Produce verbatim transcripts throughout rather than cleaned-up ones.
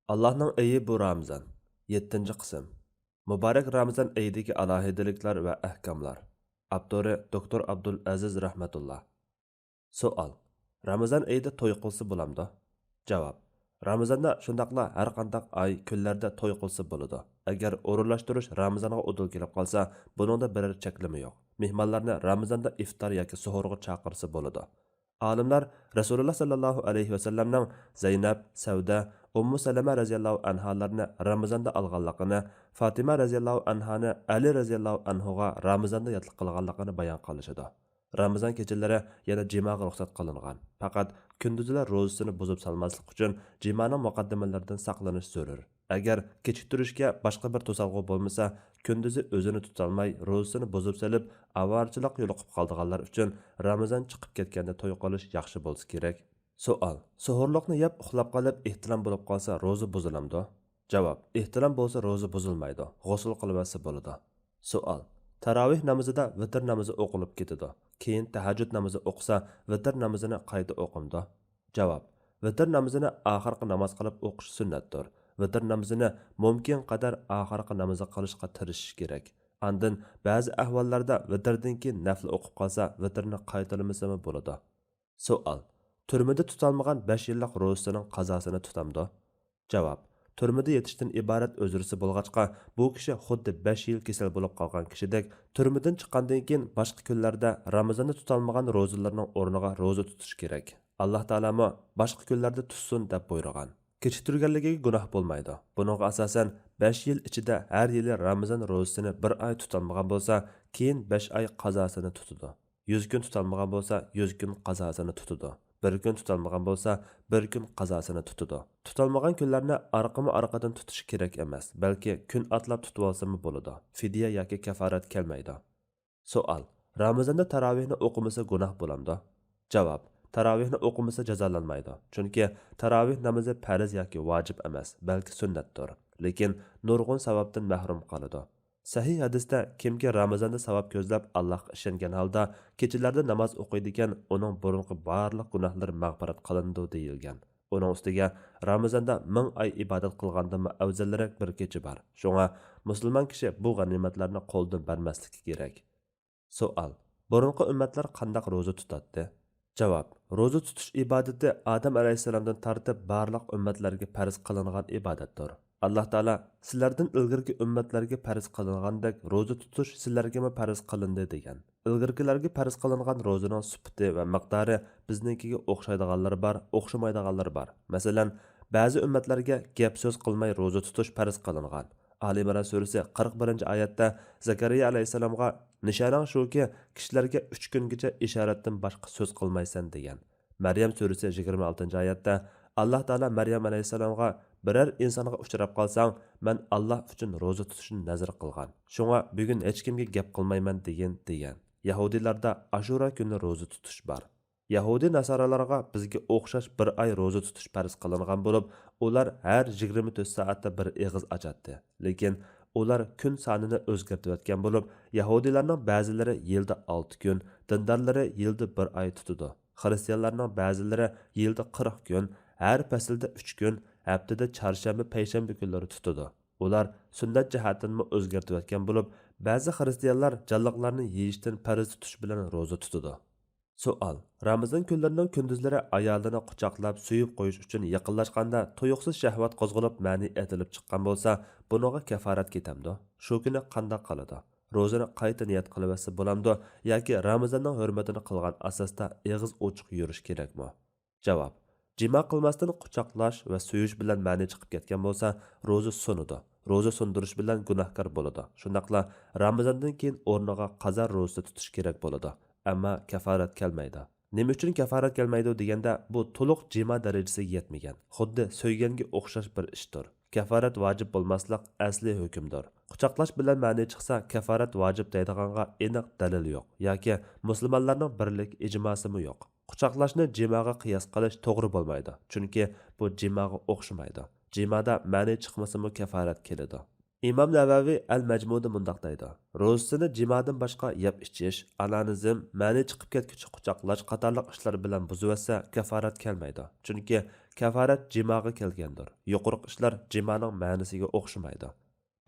ئاللاھنىڭ ئېيى بۇ رامىزان. يەتتىنچى قىسىم. مۇبارەك رامىزان ئېيىدىكى ئالاھىدىلىكلەر ۋە ئەھكاملار. ئاپتورى دوكتور ئابدۇل ئەزىز رەھمەتۇللا. سوئال: رامىزان ئېيىدە توي قىلسا بولامدۇ؟ جاۋاب: رامىزاندا، شۇنداقلا ھەر قانداق ئاي، كۈنلەردە توي قىلسا بولىدۇ. ئەگەر ئورۇنلاشتۇرۇش رامىزانغا ئۇدۇل كېلىپ قالسا، بۇنىڭدا بىرەر چەكلىمە يوق. مېھمانلارنى رامىزاندا ئىفتار ياكى سوھۇرغا چاقىرسا بولىدۇ. ئالىملار رەسۇلۇللا ساللاللاھۇ ئەلەيھى ۋەسەللەمنىڭ زەينەپ، سەۋدە، ئۇممۇ سەلەمە رەزىياللاھۇ ئەنھالارنى رامىزاندا ئالغانلىقىنى، فاتىمە رەزىياللاھۇ ئەنھانى ئەلى رەزىياللاھۇ ئەنھۇغا رامىزاندا ياتلىق قىلغانلىقىنى بايان قىلىشىدۇ. رامىزان كېچىلىرى يەنە جىماغا رۇخسەت قىلىنغان. پەقەت كۈندۈزلەر روزىسىنى بۇزۇپ سالماسلىق ئۈچۈن جىمانىڭ مۇقەددىمىلىرىدىن ساقلىنىش زۆرۈر. ئەگەر كېچىكتۈرۈشكە باشقا بىر توسالغۇ بولمىسا، كۈندۈزى ئۆزىنى تۇتالماي، روزىسىنى بۇزۇپ سېلىپ، ئاۋارىچىلىققا يولۇقۇپ قالىدىغانلار ئۈچۈن رامىزان چىقىپ كەتكەندە توي قىلىش ياخشى بولسا كېرەك. سوئال: سوھۇرلۇقنى يەپ ئۇخلاپ قېلىپ ئېھتىلام بولۇپ قالسا، روزا بۇزۇلامدۇ؟ جاۋاب: ئېھتىلام بولسا روزا بۇزۇلمايدۇ، غۇسۇل قىلىۋەتسە بولىدۇ. سوئال: تاراۋىھ نامىزىدا ۋىتىر نامىزى ئوقۇلۇپ كېتىدۇ. كېيىن تەھەججۇد نامىزى ئوقۇسا، ۋىتىر نامىزىنى قايتا ئوقۇمدۇ؟ جاۋاب: ۋىتىر نامىزىنى ئاخىرقى ناماز قىلىپ ئوقۇش سۈننەتتۇر. ۋىتىر نامىزىنى مۇمكىن قەدەر ئاخىرقى نامىزى قىلىشقا تىرىشىش كېرەك. ئاندىن بەزى ئەھۋاللاردا ۋىتىردىن كېيىن نەپلە ئوقۇپ قالسا، ۋىتىرنى قايتىلىمىسىمۇ بولىدۇ. سوئال: تۈرمىدە تۇتالمىغان بەش يىللىق روزىسىنىڭ قازاسىنى تۇتامدۇ؟ جاۋاب: تۈرمىدە يېتىشتىن ئىبارەت ئۆزرىسى بولغاچقا، بۇ كىشى خۇددى بەش يىل كېسەل بولۇپ قالغان كىشىدەك، تۈرمىدىن چىققاندىن كېيىن باشقا كۈنلەردە رامىزاندا تۇتالمىغان روزىلىرىنىڭ ئورنىغا روزا تۇتۇشى كېرەك. ئاللا تائالامۇ باشقا كۈنلەردە تۇتسۇن دەپ بۇيرۇغان. كېچىكتۈرگەنلىكىگە گۇناھ بولمايدۇ. بۇنىڭغا ئاساسەن، بەش يىل ئىچىدە ھەر يىلى رامىزان روزىسىنى بىر ئاي تۇتالمىغان بولسا، كېيىن بەش ئاي قازاسىنى تۇتىدۇ. يۈز كۈن تۇتالمىغان بولسا، يۈز كۈن قازاسىنى تۇتىدۇ. بىر كۈن تۇتالمىغان بولسا، بىر كۈن قازاسىنى تۇتىدۇ. تۇتالمىغان كۈنلەرنى ئارقىمۇ ئارقىدىن تۇتۇشى كېرەك ئەمەس، بەلكى كۈن ئاتلاپ تۇتۇۋالسىمۇ بولىدۇ. فىدىيە ياكى كەفارەت كەلمەيدۇ. سوئال: رامىزاندا تاراۋىھنى ئوقۇمىسا گۇناھ بولامدۇ؟ جاۋاب: تاراۋىھنى ئوقۇمىسا جازالانمايدۇ. چۈنكى تاراۋىھ نامىزى پەرز ياكى ۋاجىپ ئەمەس، بەلكى سۈننەتتۇر. لېكىن نۇرغۇن ساۋابتىن مەھرۇم قالىدۇ. سەھىھ ھەدىستە، كىمكى رامىزاندا ساۋاب كۆزلەپ، ئاللاھقا ئىشەنگەن ھالدا كېچىلەردە ناماز ئوقۇيدىكەن، ئۇنىڭ بۇرۇنقى بارلىق گۇناھلىرى مەغپىرەت قىلىنىدۇ، دېيىلگەن. ئۇنىڭ ئۈستىگە، رامىزاندا مىڭ ئاي ئىبادەت قىلغاندىنمۇ ئەۋزەلرەك بىر كېچە بار. شۇڭا مۇسۇلمان كىشى بۇ غەنىيمەتلەرنى قولدىن بەرمەسلىكى كېرەك. سوئال: بۇرۇنقى ئۈممەتلەر قانداق روزا تۇتاتتى؟ جاۋاب: روزا تۇتۇش ئىبادىتى ئادەم ئەلەيھىسسالامدىن تارتىپ بارلىق ئۈممەتلەرگە پەرز قىلىنغان ئىبادەتتۇر. ئاللا تائالا: سىلەردىن ئىلگىرىكى ئۈممەتلەرگە پەرز قىلىنغاندەك روزا تۇتۇش سىلەرگىمۇ پەرز قىلىندى، دېگەن. ئىلگىرىكىلەرگە پەرز قىلىنغان روزىنىڭ سۈپىتى ۋە مىقدارى بىزنىڭكىگە ئوخشايدىغانلىرى بار، ئوخشىمايدىغانلىرى بار. مەسىلەن، بەزى ئۈممەتلەرگە گەپ سۆز قىلماي روزا تۇتۇش پەرز قىلىنغان. ئالى ئىمران سۈرىسى قىرىق بىرىنچى ئايەتتە زەكەرىيا ئەلەيھىسسالامغا، نىشانىڭ شۇكى، كىشىلەرگە ئۈچ كۈنگىچە ئىشارەتتىن باشقا سۆز قىلمايسەن، دېگەن. مەريەم سۈرىسى يىگىرمە ئالتىنچى ئايەتتە، ئاللا تائالا مەريەم ئەلەيھىسسالامغا، بىرەر ئىنسانغا ئۇچراپ قالساڭ، مەن ئاللا ئۈچۈن روزا تۇتۇشنى نەزەر قىلغان. شۇڭا بۈگۈن ھېچكىمگە گەپ قىلمايمەن، دېگىن، دېگەن. يەھۇدىيلاردا ئاشۇرا كۈنى روزا تۇتۇش بار. يەھۇدىي ناسارالارغا بىزگە ئوخشاش بىر ئاي روزا تۇتۇش پەرز قىلىنغان بولۇپ، ئۇلار ھەر يىگىرمە تۆت سائەتتە بىر ئېغىز ئاچاتتى. لېكىن ئۇلار كۈن سانىنى ئۆزگەرتىۋەتكەن بولۇپ، يەھۇدىيلارنىڭ بەزىلىرى يىلدا ئالتە كۈن، دىندارلىرى يىلدا بىر ئاي تۇتىدۇ. خىرىستىيانلارنىڭ بەزىلىرى يىلدا قىرىق كۈن، ھەر پەسىلدە ئۈچ كۈن، ھەپتىدە چارشەنبە، پەيشەنبە كۈنلىرى تۇتىدۇ. ئۇلار سۈننەت جەھەتتىنمۇ ئۆزگەرتىۋەتكەن بولۇپ، بەزى خىرىستىيانلار جانلىقلارنى يېيىشتىن پەرز تۇتۇش بىلەن روزا تۇتىدۇ. سوئال: رامىزان كۈنلىرىنىڭ كۈندۈزلىرى ئايالىنى قۇچاقلاپ، سۆيۈپ قويۇش ئۈچۈن يېقىنلاشقاندا تۇيۇقسىز شەھۋەت قوزغىلىپ، مەنى ئېتىلىپ چىققان بولسا، بۇنىڭغا كەفارەت كېتەمدۇ؟ شۇ كۈنى قانداق قىلىدۇ؟ روزىنى قايتا نىيەت قىلىۋەتسە بولامدۇ ياكى رامىزاننىڭ ھۆرمىتىنى قىلغان ئاساستا ئېغىز ئوچۇق يۈرۈش كېرەكمۇ؟ جاۋاب: جىما قىلماستىن قۇچاقلاش ۋە سۆيۈش بىلەن مەنى چىقىپ كەتكەن بولسا، روزا سۇنىدۇ. روزا سۇندۇرۇش بىلەن گۇناھكار بولىدۇ. شۇنداقلا رامىزاندىن كېيىن ئورنىغا قازا روزىسى تۇتۇش كېرەك بولىدۇ. ئەمما كەفارەت كەلمەيدۇ. نېمە ئۈچۈن كەفارەت كەلمەيدۇ دېگەندە، بۇ تولۇق جىما دەرىجىسىگە يەتمىگەن، خۇددى سۆيگەنگە ئوخشاش بىر ئىشتۇر. كەفارەت ۋاجىپ بولماسلىق ئەسلىي ھۆكۈمدۇر. قۇچاقلاش بىلەن مەنى چىقسا، كەفارەت ۋاجىپ دەيدىغانغا ئېنىق دەلىل يوق ياكى مۇسۇلمانلارنىڭ بىرلىك ئىجماسىمۇ يوق. قۇچاقلاشنى جىماغا قىياس قىلىش توغرا بولمايدۇ، چۈنكى بۇ جىماغا ئوخشىمايدۇ. جىمادا مەنى چىقمىسىمۇ كەفارەت كېلىدۇ. ئىمام نەۋەۋى ئەل مەجمۇدا مۇنداق دەيدۇ: روزىسىنى جىمادىن باشقا يەپ ئىچىش، ئانانىزم، مەنى چىقىپ كەتكۈچە قۇچاقلاش قاتارلىق ئىشلار بىلەن بۇزۇۋەتسە، كەفارەت كەلمەيدۇ. چۈنكى كافارەت جىماغا كەلگەندۇر. يۇقىرىقى ئىشلار جىمانىڭ مەنىسىگە ئوخشىمايدۇ.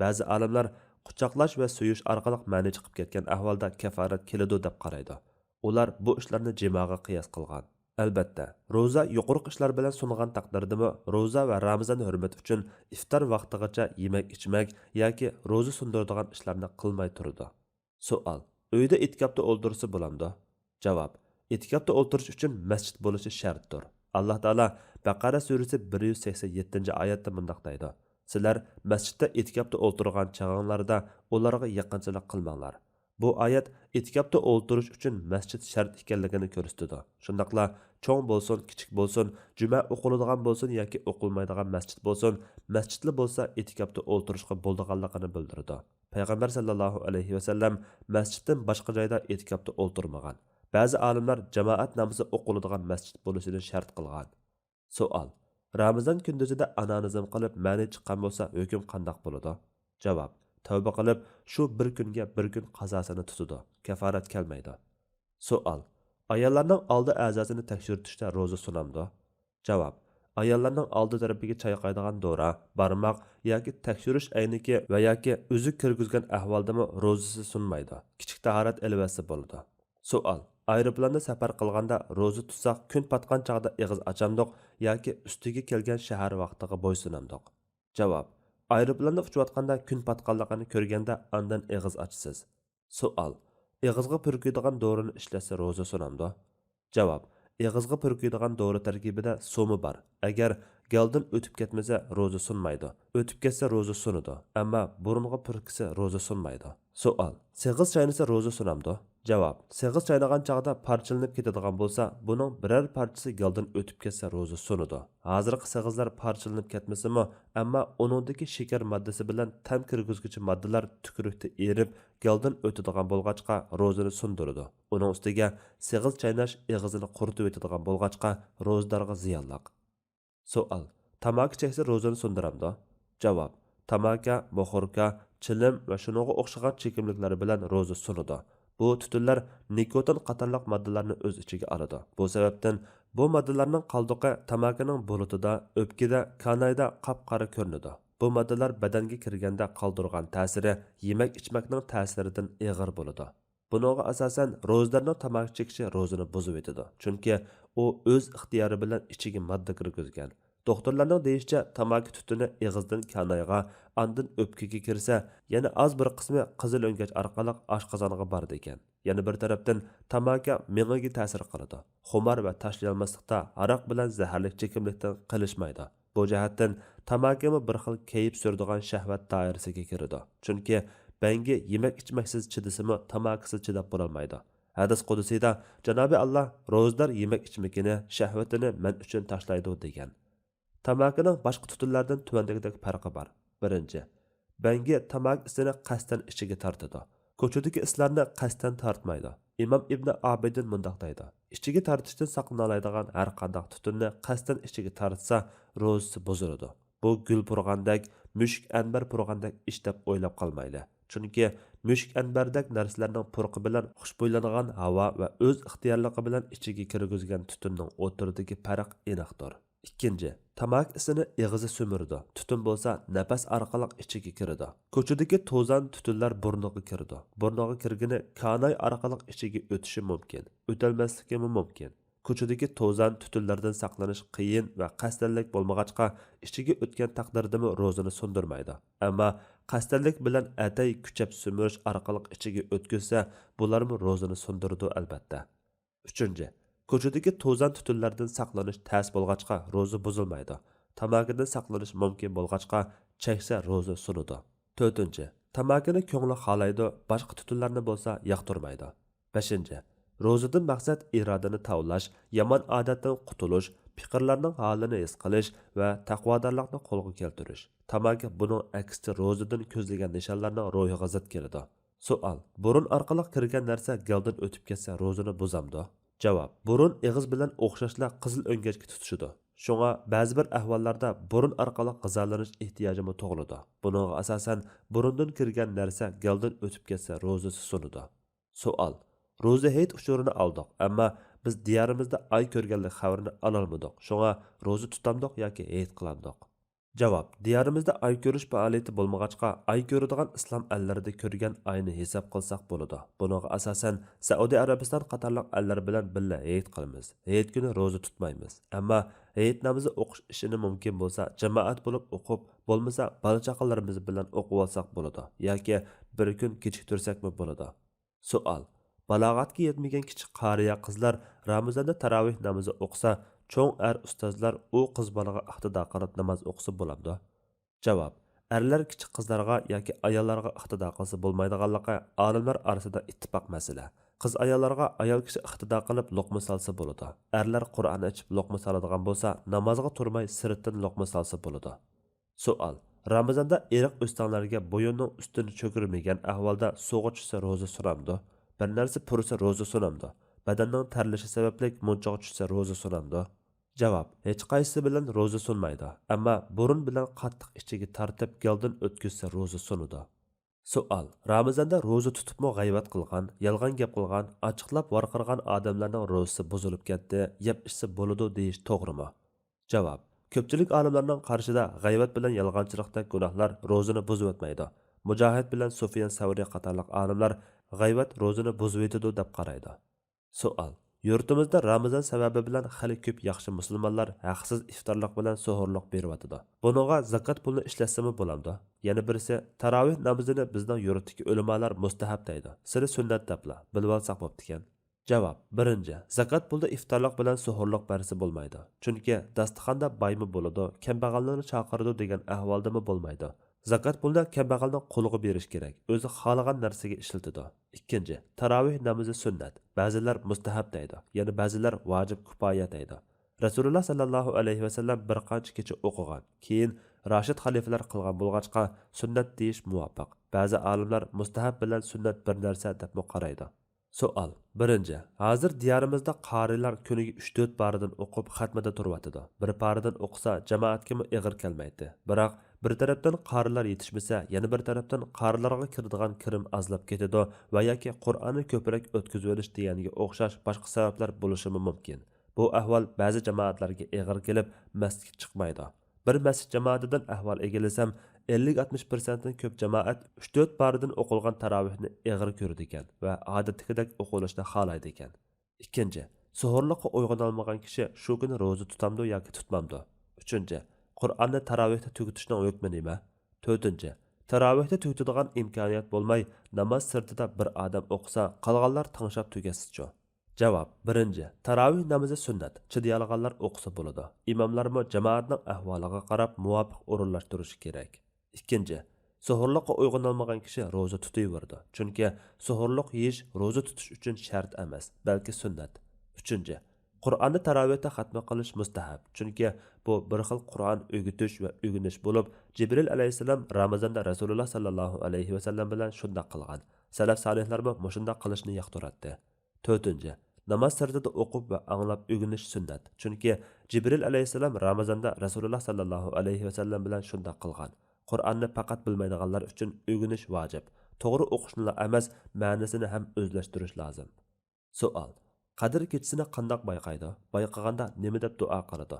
بەزى ئالىملار قۇچاقلاش ۋە سۆيۈش ئارقىلىق مەنى چىقىپ كەتكەن ئەھۋالدا كافارەت كېلىدۇ دەپ قارايدۇ. ئۇلار بۇ ئىشلارنى جىماغا قىياس قىلغان. ئەلبەتتە، روزا يۇقىرىقى ئىشلار بىلەن سۇنغان تەقدىردىمۇ، روزا ۋە رامىزان ھۆرمىتى ئۈچۈن ئىفتار ۋاقتىغىچە يېمەك-ئىچمەك ياكى روزا سۇندۇرىدىغان ئىشلارنى قىلماي تۇرىدۇ. سوئال: ئۆيدە ئېتىكاپتا ئولتۇرسا بولامدۇ؟ جاۋاب: ئېتىكاپتا ئولتۇرۇش ئۈچۈن مەسچىت بولۇشى شەرتتۇر. ئاللا تائالا بەقەرە سۈرىسى بىر يۈز سەكسەن يەتتىنچى ئايەتتە مۇنداق دەيدۇ: سىلەر مەسچىتتە ئېتىكاپتا ئولتۇرغان چېغىڭلاردا ئۇلارغا يېقىنچىلىق قىلماڭلار. بۇ ئايەت ئېتىكاپتا ئولتۇرۇش ئۈچۈن مەسچىت شەرت ئىكەنلىكىنى كۆرسىتىدۇ. شۇنداقلا چوڭ بولسۇن، كىچىك بولسۇن، جۈمە ئوقۇلىدىغان بولسۇن ياكى ئوقۇلمايدىغان مەسچىت بولسۇن، مەسچىتلا بولسا ئېتىكاپتا ئولتۇرۇشقا بولىدىغانلىقىنى بىلدۈرىدۇ. پەيغەمبەر سەللەللاھۇ ئەلەيھى ۋەسەللەم مەسچىتتىن باشقا جايدا ئېتىكاپتا ئولتۇرمىغان. بەزى ئالىملار جامائەت نامىزى ئوقۇلىدىغان مەسچىت بولۇشىنى شەرت قىلغان. سوئال: رامىزان كۈندۈزىدە ئانانىزم قىلىپ مەنى چىققان بولسا ھۆكۈم قانداق بولىدۇ؟ جاۋاب: تەۋبە قىلىپ، شۇ بىر كۈنگە بىر كۈن قازاسىنى تۇتىدۇ، كافارەت كەلمەيدۇ. سوئال: ئاياللارنىڭ ئالدى ئەزاسىنى تەكشۈرتۈشتە روزا سۇنامدۇ؟ جاۋاب: ئاياللارنىڭ ئالدى تەرىپىگە چايقايدىغان دورا، بارماق ياكى تەكشۈرۈش ئەينىكى ۋە ياكى ئۈزۈك كىرگۈزگەن ئەھۋالدىمۇ روزىسى سۇنمايدۇ. كىچىك تاھارەت ئېلىۋەتسە بولىدۇ. سوئال: ئايروپىلاندا سەپەر قىلغاندا روزا تۇتساق، كۈن پاتقان چاغدا ئېغىز ئاچامدۇق ياكى ئۈستىگە كەلگەن شەھەر ۋاقتىغا بويسۇنامدۇق؟ جاۋاب: ئايروپىلاندا ئۇچۇۋاتقاندا كۈن پاتقانلىقىنى كۆرگەندە ئاندىن ئېغىز ئاچىسىز. سوئال: ئېغىزغا پۈركۈيدىغان دورىنى ئىشلەتسە روزا سۇنامدۇ؟ جاۋاب: ئېغىزغا پۈركۈيدىغان دورا تەركىبىدە سۇمۇ بار. ئەگەر گەلدىن ئۆتۈپ كەتمىسە روزا سۇنمايدۇ. ئۆتۈپ كەتسە روزا سۇنىدۇ، ئەمما بۇرۇنغا پۈركۈسە روزا سۇنمايدۇ. سوئال: سېغىز چاينىسا روزا سۇنامدۇ؟ جاۋاب: سېغىز چاينىغان چاغدا پارچىلىنىپ كېتىدىغان بولسا، بۇنىڭ بىرەر پارچىسى گەلدىن ئۆتۈپ كەتسە روزا سۇنىدۇ. ھازىرقى سېغىزلار پارچىلىنىپ كەتمىسىمۇ، ئەمما ئۇنىڭدىكى شېكەر ماددىسى بىلەن تەم كىرگۈزگۈچى ماددىلار تۈكرۈكتە ئېرىپ، گەلدىن ئۆتىدىغان بولغاچقا روزىنى سۇندۇرىدۇ. ئۇنىڭ ئۈستىگە سېغىز چايناش ئېغىزىنى قۇرۇتۇۋېتىدىغان بولغاچقا روزىدارغا زىيانلىق. سوئال: تاماكا چەكسە روزىنى سۇندۇرامدۇ؟ جاۋاب: تاماكا، موخوركا، چىلىم ۋە شۇنىڭغا ئوخشىغان چېكىملىكلەر بىلەن روزا سۇنىدۇ. بۇ تۈتۈنلەر نىكوتىن قاتارلىق ماددىلارنى ئۆز ئىچىگە ئالىدۇ. بۇ سەۋەبتىن بۇ ماددىلارنىڭ قالدۇقى تاماكىنىڭ بۇلۇتىدا، ئۆپكىدە، كانايدا قاپقارا كۆرۈنىدۇ. بۇ ماددىلار بەدەنگە كىرگەندە قالدۇرغان تەسىرى يېمەك-ئىچمەكنىڭ تەسىرىدىن ئېغىر بولىدۇ. بۇنىڭغا ئاساسەن، روزىدارنىڭ تاماكا چېكىشى روزىنى بۇزۇۋېتىدۇ، چۈنكى ئۇ ئۆز ئىختىيارى بىلەن ئىچىگە ماددا كىرگۈزگەن. دوختۇرلارنىڭ دېيىشىچە، تاماكا تۈتۈنى ئېغىزدىن كانايغا، ئاندىن ئۆپكىگە كىرسە، يەنە ئاز بىر قىسمى قىزىل ئۆڭگەچ ئارقىلىق ئاشقازانغا بارىدىكەن. يەنە بىر تەرەپتىن، تاماكا مېڭىگە تەسىر قىلىدۇ. خۇمار ۋە تاشلىيالماسلىقتا ھاراق بىلەن زەھەرلىك چېكىملىكتىن قېلىشمايدۇ. بۇ جەھەتتىن تاماكىمۇ بىر خىل كەيپ سۈرىدىغان شەھۋەت دائىرىسىگە كىرىدۇ. چۈنكى بەڭگى يېمەك-ئىچمەكسىز چىدىسىمۇ، تاماكىسىز چىداپ بولالمايدۇ. ھەدىس قۇدسىيدا جانابى ئاللا روزىدار يېمەك-ئىچمىكىنى، شەھۋىتىنى مەن ئۈچۈن تاشلايدۇ دېگەن. تاماكىنىڭ باشقا تۈتۈنلەردىن تۆۋەندىكىدەك پەرقى بار. بىرىنچى، بەڭگى تاماكا ئىسىنى قەستەن ئىچىگە تارتىدۇ. كوچىدىكى ئىسلارنى قەستەن تارتمايدۇ. ئىمام ئىبنى ئابىدىن مۇنداق دەيدۇ: ئىچىگە تارتىشتىن ساقلىنالايدىغان ھەر قانداق تۈتۈننى قەستەن ئىچىگە تارتسا، روزىسى بۇزۇلىدۇ. بۇ گۈل پۇرىغاندەك، مۈشۈك ئەنبەر پۇرىغاندەك ئىش دەپ ئويلاپ قالمايلى. چۈنكى مۈشۈك ئەنبەردەك نەرسىلەرنىڭ پۇرىقى بىلەن خۇشبۇيلانغان ھاۋا ۋە ئۆز ئىختىيارلىقى بىلەن ئىچىگە كىرگۈزگەن تۈتۈننىڭ ئوتتۇرىدىكى پەرق ئېنىقتۇر. ئىككىنچى، تاماكا ئىسىنى ئېغىزى سۈمۈرىدۇ، تۈتۈن بولسا نەپەس ئارقىلىق ئىچىگە كىرىدۇ. كوچىدىكى توزان تۈتۈنلەر بۇرنىغا كىرىدۇ. بۇرنىغا كىرگىنى كاناي ئارقىلىق ئىچىگە ئۆتۈشى مۇمكىن، ئۆتەلمەسلىكىمۇ مۇمكىن. كوچىدىكى توزان تۈتۈنلەردىن ساقلىنىش قىيىن ۋە قەستەنلىك بولمىغاچقا، ئىچىگە ئۆتكەن تەقدىردىمۇ روزىنى سۇندۇرمايدۇ. ئەمما قەستەنلىك بىلەن ئەتەي كۈچەپ سۈمۈرۈش ئارقىلىق ئىچىگە ئۆتكۈزسە، بۇلارمۇ روزىنى سۇندۇرىدۇ، ئەلۋەتتە. ئۈچىنچى، كوچىدىكى توزان تۈتۈنلەردىن ساقلىنىش تەس بولغاچقا روزا بۇزۇلمايدۇ. تاماكىدىن ساقلىنىش مۇمكىن بولغاچقا چەكسە روزا سۇنىدۇ. تۆتىنچى، تاماكىنى كۆڭلى خالايدۇ، باشقا تۈتۈنلەرنى بولسا ياقتۇرمايدۇ. بەشىنچى، روزىدىن مەقسەت ئىرادىنى تاۋلاش، يامان ئادەتتىن قۇتۇلۇش، پېقىرلارنىڭ ھالىنى ھېس قىلىش ۋە تەقۋادارلىقنى قولغا كەلتۈرۈش. تاماكا بۇنىڭ ئەكسىچە روزىدىن كۆزلىگەن نىشانلارنىڭ روھىغا زىت كېلىدۇ. سوئال: بۇرۇن ئارقىلىق كىرگەن نەرسە گەلدىن ئۆتۈپ كەتسە روزىنى بۇزامدۇ؟ جاۋاب: بۇرۇن ئېغىز بىلەن ئوخشاشلا قىزىل ئۆڭگەچكە تۇتىشىدۇ. شۇڭا بەزى بىر ئەھۋاللاردا بۇرۇن ئارقىلىق غىزالىنىش ئېھتىياجىمۇ تۇغۇلىدۇ. بۇنىڭغا ئاساسەن، بۇرۇندىن كىرگەن نەرسە گەلدىن ئۆتۈپ كەتسە روزىسى سۇنىدۇ. سوئال: روزا ھېيت ئۇچۇرىنى ئالدۇق، ئەمما بىز دىيارىمىزدا ئاي كۆرگەنلىك خەۋىرىنى ئالالمىدۇق، شۇڭا روزا تۇتامدۇق ياكى ھېيت قىلامدۇق؟ جاۋاب، دىيارىمىزدا ئاي كۆرۈش پائالىيىتى بولمىغاچقا، ئاي كۆرىدىغان ئىسلام ئەللىرىدە كۆرگەن ئاينى ھېساب قىلساق بولىدۇ. بۇنىڭغا ئاساسەن، سەئۇدى ئەرەبىستان قاتارلىق ئەللەر بىلەن بىللە ھېيت قىلىمىز. ھېيت كۈنى روزا تۇتمايمىز. ئەمما ھېيت نامىزى ئوقۇش ئىشىنى مۇمكىن بولسا جامائەت بولۇپ ئوقۇپ، بولمىسا بالا-چاقىلىرىمىز بىلەن ئوقۇۋالساق بولىدۇ ياكى بىر كۈن كېچىكتۈرسەكمۇ بولىدۇ. سوئال، بالاغەتكە يەتمىگەن كىچىك قارىيە قىزلار رامىزاندا تاراۋىھ نامىزى ئوقۇسا، چوڭ ئەر ئۇستازلار ئۇ قىز بالىغا ئىقتىدا قىلىپ ناماز ئوقۇسا بولامدۇ؟ جاۋاب، ئەرلەر كىچىك قىزلارغا ياكى ئاياللارغا ئىقتىدا قىلسا بولمايدىغانلىقى ئالىملار ئارىسىدا ئىتتىپاق مەسىلە. قىز-ئاياللارغا ئايال كىشى ئىقتىدا قىلىپ لوقما سالسا بولىدۇ. ئەرلەر قۇرئان ئېچىپ لوقما سالىدىغان بولسا، نامازغا تۇرماي سىرتتىن لوقما سالسا بولىدۇ. سوئال، رامىزاندا ئېرىق ئۆستەڭلەرگە بويۇننىڭ ئۈستىنى چۆكۈرمىگەن ئەھۋالدا سۇغا چۈشسە روزا سۇنامدۇ؟ بىر نەرسە پۇرىسا روزا سۇنامدۇ؟ بەدەننىڭ تەرلىشى سەۋەبلىك مۇنچىغا چۈشسە روزا سۇنامدۇ؟ جاۋاب، ھېچقايسىسى بىلەن روزا سۇنمايدۇ، ئەمما بۇرۇن بىلەن قاتتىق ئىچىگە تارتىپ گەلدىن ئۆتكۈزسە روزا سۇنىدۇ. سوئال، رامىزاندا روزا تۇتۇپمۇ غەيۋەت قىلغان، يالغان گەپ قىلغان، ئاچچىقلاپ ۋارقىرىغان ئادەملەرنىڭ روزىسى بۇزۇلۇپ كەتتى، يەپ ئىچسە بولىدۇ دېيىش توغرىمۇ؟ جاۋاب، كۆپچىلىك ئالىملارنىڭ قارىشىدا غەيۋەت بىلەن يالغانچىلىقتەك گۇناھلار روزىنى بۇزۇۋەتمەيدۇ. مۇجاھىد بىلەن سۇفيان سەۋرى قاتارلىق ئالىملار غەيۋەت روزىنى بۇزۇۋېتىدۇ دەپ قارايدۇ. سوئال، يۇرتىمىزدا رامىزان سەۋەبى بىلەن خېلى كۆپ ياخشى مۇسۇلمانلار ھەقسىز ئىفتارلىق بىلەن سوھۇرلۇق بېرىۋاتىدۇ. بۇنىڭغا زاكات پۇلىنى ئىشلەتسىمۇ بولامدۇ؟ يەنە بىرسى، تاراۋىھ نامىزىنى بىزنىڭ يۇرتتىكى ئۆلىمالار مۇستەھەب دەيدۇ. سىلى سۈننەت دەپلا، بىلىۋالساق بوپتىكەن. جاۋاب، بىرىنچى، زاكات پۇلدا ئىفتارلىق بىلەن سوھۇرلۇق بەرسە بولمايدۇ. چۈنكى داستىخاندا بايمۇ بولىدۇ، كەمبەغەلنىڭ چاقىرىدۇ دېگەن ئەھۋالدىمۇ بولمايدۇ. زاكات پۇلنى كەمبەغەلنىڭ قولىغا بېرىش كېرەك، ئۆزى خالىغان نەرسىگە ئىشلىتىدۇ. ئىككىنچى، تاراۋىھ نامىزى سۈننەت، بەزىلەر مۇستەھەب دەيدۇ، يەنە بەزىلەر ۋاجىپ كۇپايە دەيدۇ. رەسۇلۇللا ساللاللاھۇ ئەلەيھى ۋەسەللەم بىر قانچە كېچە ئوقۇغان، كېيىن راشىد خەلىپىلەر قىلغان بولغاچقا، سۈننەت دېيىش مۇۋاپىق. بەزى ئالىملار مۇستەھەب بىلەن سۈننەت بىر نەرسە دەپمۇ قارايدۇ. سوئال، بىرىنچى، ھازىر دىيارىمىزدا قارىيلار كۈنىگە ئۈچ تۆت پارىدىن ئوقۇپ، خەتمىدە تۇرۇۋاتىدۇ. بىر پارىدىن ئوقۇسا، جامائەتكىمۇ ئېغىر كەلمەيتتى. بىراق، بىر تەرەپتىن قارىلار يېتىشمىسە، يەنە بىر تەرەپتىن قارىلارغا كىرىدىغان كىرىم ئازلاپ كېتىدۇ ۋە ياكى قۇرئاننى كۆپرەك ئۆتكۈزۈۋېلىش دېگەنگە ئوخشاش باشقا سەۋەبلەر بولۇشىمۇ مۇمكىن. بۇ ئەھۋال بەزى جامائەتلەرگە ئېغىر كېلىپ، مەسچىتكە چىقمايدۇ. بىر مەسچىت جامائىتىدىن ئەھۋال ئىگىلىسەم، ئەللىك ئاتمىش پىرسەنتتىن كۆپ جامائەت ئۈچ تۆت پارىدىن ئوقۇلغان تاراۋىھنى ئېغىر كۆرىدىكەن ۋە ئادەتتىكىدەك ئوقۇلۇشنى خالايدىكەن. ئىككىنچى، سوھۇرلۇققا ئويغىنالمىغان كىشى شۇ كۈنى روزا تۇتامدۇ ياكى تۇتمامدۇ؟ ئۈچىنچى، قۇرئاننى تاراۋىھتا تۈگىتىشنىڭ ھۆكمى نېمە؟ تۆتىنچى، تاراۋىھتا تۈگىتىدىغان ئىمكانىيەت بولماي، ناماز سىرتىدا بىر ئادەم ئوقۇسا، قالغانلار تىڭشاپ تۈگەتسىچۇ؟ جاۋاب، بىرىنچى، تاراۋىھ نامىزى سۈننەت، چىدىيالىغانلار ئوقۇسا بولىدۇ. ئىماملارمۇ جامائەتنىڭ ئەھۋالىغا قاراپ مۇۋاپىق ئورۇنلاشتۇرۇشى كېرەك. ئىككىنچى، سوھۇرلۇققا ئويغىنالمىغان كىشى روزا تۇتۇۋېرىدۇ، چۈنكى سوھۇرلۇق يېيىش روزا تۇتۇش ئۈچۈن شەرت ئەمەس، بەلكى سۈننەت. ئۈچىنچى، قۇرئاننى تاراۋىھتا خەتمە قىلىش مۇستەھەب، چۈنكى بۇ بىر خىل قۇرئان ئۆگىتىش ۋە ئۆگىنىش بولۇپ، جىبرىل ئەلەيھىسسالام رامىزاندا رەسۇلۇللا ساللاللاھۇ ئەلەيھى ۋەسەللەم بىلەن شۇنداق قىلغان. سەلەف سالىھلارمۇ مۇشۇنداق قىلىشنى ياقتۇراتتى. تۆتىنچى، ناماز سىرتىدا ئوقۇپ ۋە ئاڭلاپ ئۆگىنىش سۈننەت، چۈنكى جىبرىل ئەلەيھىسسالام رامىزاندا رەسۇلۇللا ساللاللاھۇ ئەلەيھى ۋەسەللەم بىلەن شۇنداق قىلغان. قۇرئاننى پەقەت بىلمەيدىغانلار ئۈچۈن ئۆگىنىش ۋاجىپ. توغرا ئوقۇشنىلا ئەمەس، مەنىسىنى ھەم ئۆزلەشتۈرۈش لازىم. سوئال، قەدىر كېچىسىنى قانداق بايقايدۇ؟ بايقىغاندا نېمە دەپ دۇئا قىلىدۇ؟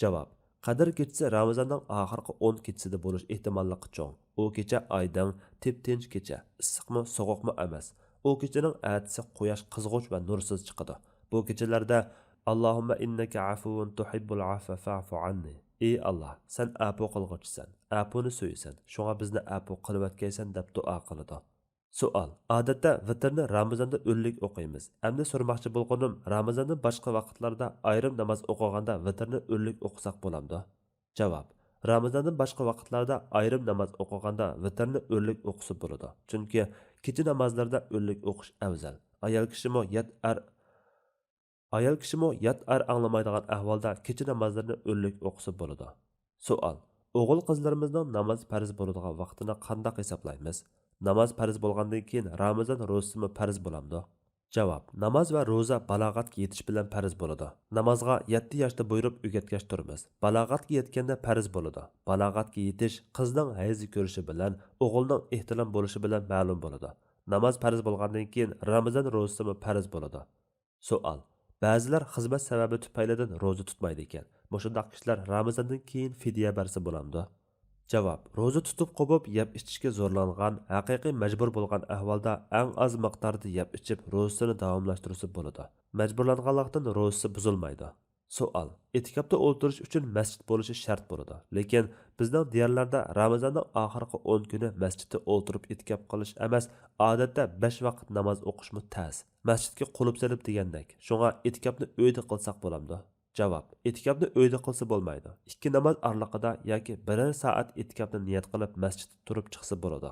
جاۋاب، قەدىر كېچىسى رامىزاننىڭ ئاخىرقى ئون كېچىسىدە بولۇش ئېھتىماللىقى چوڭ. ئۇ كېچە ئايدىڭ، تىپتىنچ كېچە، ئىسسىقمۇ، سوغۇقمۇ ئەمەس. ئۇ كېچىنىڭ ئەتىسى قۇياش قىزغۇچ ۋە نۇرسىز چىقىدۇ. بۇ كېچىلەردە، «ئاللاھۇممە ئىننەكە ئەفۇۋۇن تۇھىببۇل ئەفۋە فەئفۇ ئەننى.» «ئى ئاللا، سەن ئەپۇ قىلغۇچىسەن، ئەپۇنى سۆيىسەن، شۇڭا بىزنى ئەپۇ قىلىۋەتكەيسەن» دەپ دۇئا قىلىدۇ. سوئال، ئادەتتە ۋىتىرنى رامىزاندا ئۈنلۈك ئوقۇيمىز. ئەمدى سورىماقچى بولغىنىم، رامىزاندىن باشقا ۋاقىتلاردا ئايرىم ناماز ئوقۇغاندا ۋىتىرنى ئۈنلۈك ئوقۇساق بولامدۇ؟ جاۋاب، رامىزاندىن باشقا ۋاقىتلاردا ئايرىم ناماز ئوقۇغاندا ۋىتىرنى ئۈنلۈك ئوقۇسا بولىدۇ. چۈنكى كېچە نامازلىرىدا ئۈنلۈك ئوقۇش ئەۋزەل. ئايال كىشىمۇ يات ئەر ئايال كىشىمۇ يات ئەر ئاڭلىمايدىغان ئەھۋالدا كېچە نامازلىرىنى ئۈنلۈك ئوقۇسا بولىدۇ. سوئال، ئوغۇل-قىزلىرىمىزنىڭ ناماز پەرز بولىدىغان ۋاقتىنى قانداق ھېسابلايمىز؟ ناماز پەرز بولغاندىن كېيىن رامىزان روزىسىمۇ پەرز بولامدۇ؟ جاۋاب، ناماز ۋە روزا بالاغەتكە يېتىش بىلەن پەرز بولىدۇ. نامازغا يەتتە ياشتا بۇيرۇپ ئۆگەتكەچ تۇرىمىز. بالاغەتكە يەتكەندە پەرز بولىدۇ. بالاغەتكە يېتىش قىزنىڭ ھەيز كۆرۈشى بىلەن، ئوغۇلنىڭ ئېھتىلام بولۇشى بىلەن مەلۇم بولىدۇ. ناماز پەرز بولغاندىن كېيىن رامىزان روزىسىمۇ پەرز بولىدۇ. سوئال، بەزىلەر خىزمەت سەۋەبى تۈپەيلىدىن روزا تۇتمايدىكەن. مۇشۇنداق كىشىلەر رامىزاندىن كېيىن فىدىيە بەرسە بولامدۇ؟ جاۋاب، روزا تۇتۇپ قوپۇپ يەپ ئىچىشكە زورلانغان، ھەقىقىي مەجبۇر بولغان ئەھۋالدا ئەڭ ئاز مىقداردا يەپ ئىچىپ روزىسىنى داۋاملاشتۇرسا بولىدۇ. مەجبۇرلانغانلىقتىن روزىسى بۇزۇلمايدۇ. سوئال، ئېتىكاپتا ئولتۇرۇش ئۈچۈن مەسچىت بولۇشى شەرت بولىدۇ. لېكىن بىزنىڭ دىيارلاردا رامىزاننىڭ ئاخىرقى ئون كۈنى مەسچىتتە ئولتۇرۇپ ئېتىكاپ قىلىش ئەمەس، ئادەتتە بەش ۋاقىت ناماز ئوقۇشمۇ تەس. مەسچىتكە قۇلۇپ سېلىپ دېگەندەك. شۇڭا ئېتىكاپنى ئۆيدە قىلساق بولامدۇ؟ جاۋاب، ئېتىكاپنى ئۆيدە قىلسا بولمايدۇ. ئىككى ناماز ئارىلىقىدا ياكى بىرەر سائەت ئېتىكاپنى نىيەت قىلىپ مەسچىتتە تۇرۇپ چىقسا بولىدۇ.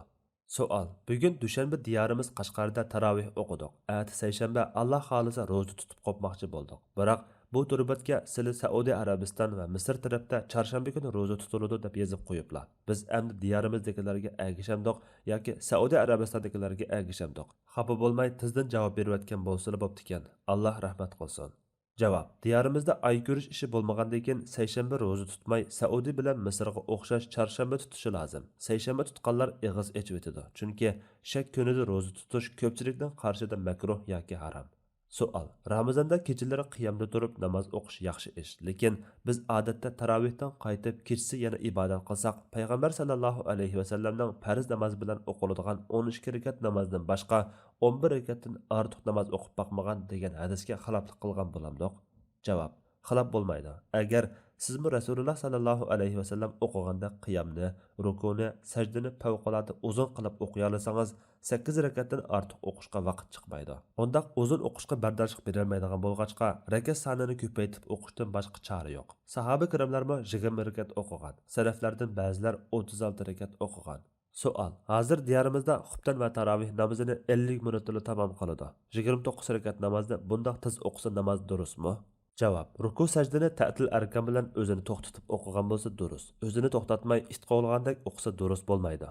سوئال، بۈگۈن دۈشەنبە دىيارىمىز قەشقەردە تاراۋىھ ئوقۇدۇق. ئەتە سەيشەنبە، ئاللا خالىسا روزا تۇتۇپ قوپماقچى بولدۇق. بىراق بۇ تۇربەتكە سىلى سەئۇدى ئەرەبىستان ۋە مىسىر تەرەپتە چارشەنبە كۈنى روزا تۇتۇلىدۇ دەپ يېزىپ قويۇپلا. بىز ئەمدى دىيارىمىزدىكىلەرگە ئەگىشەمدۇق ياكى سەئۇدى ئەرەبىستاندىكىلەرگە ئەگىشەمدۇق؟ خاپا بولماي تېزدىن جاۋاب بېرىۋەتكەن بولسىلا بوپتىكەن. ئاللا رەھمەت قىلسۇن. جاۋاب، دىيارىمىزدا ئاي كۆرۈش ئىشى بولمىغاندىن كېيىن سەيشەنبە روزا تۇتماي، سەئۇدى بىلەن مىسىرغا ئوخشاش چارشەنبە تۇتۇشى لازىم. سەيشەنبە تۇتقانلار ئېغىز ئېچىۋېتىدۇ، چۈنكى شەك كۈنىدە روزا تۇتۇش كۆپچىلىكنىڭ قارىشىدا مەكرۇھ ياكى ھارام. سوئال، رامىزاندا كېچىلىرى قىيامدا تۇرۇپ ناماز ئوقۇش ياخشى ئىش، لېكىن بىز ئادەتتە تاراۋىھتىن قايتىپ كېچىسى يەنە ئىبادەت قىلساق، پەيغەمبەر سەللەللاھۇ ئەلەيھى ۋەسەللەمنىڭ پەرز ناماز بىلەن ئوقۇلىدىغان ئون ئىككى رەكەت نامازدىن باشقا ئون بىر رەكەتتىن ئارتۇق ناماز ئوقۇپ باقمىغان دېگەن ھەدىسكە خىلاپلىق قىلغان بولامدۇق؟ جاۋاب، خىلاپ بولمايدۇ. ئەگەر سىزمۇ رەسۇلۇللا سەللەللاھۇ ئەلەيھى ۋەسەللەم ئوقۇغاندەك قىيامنى، رۇكۇنى، سەجدىنى پەۋقۇلئاددە ئۇزۇن قىلىپ ئوقۇيالىسىڭىز، سەككىز رەكەتتىن ئارتۇق ئوقۇشقا ۋاقىت چىقمايدۇ. ئۇنداق ئۇزۇن ئوقۇشقا بەرداشلىق بېرەلمەيدىغان بولغاچقا، رەكەت سانىنى كۆپەيتىپ ئوقۇشتىن باشقا چارە يوق. ساھابە كىراملارمۇ يىگىرمە رەكەت ئوقۇغان، سەلەفلەردىن بەزىلەر ئوتتۇز ئالتە رەكەت ئوقۇغان. سوئال، ھازىر دىيارىمىزدا خۇپتەن ۋە تاراۋىھ نامىزىنى ئەللىك مىنۇتتىلا تامام قىلىدۇ. يىگىرمە توققۇز رەكەت نامازنى بۇنداق تېز ئوقۇسا ناماز دۇرۇسمۇ؟ جاۋاب، رۇكۇ سەجدىنى تەتىل ئەركان بىلەن ئۆزىنى توختىتىپ ئوقۇغان بولسا دۇرۇس. ئۆزىنى توختاتماي ئىت قوغلىغاندەك ئوقۇسا دۇرۇس بولمايدۇ.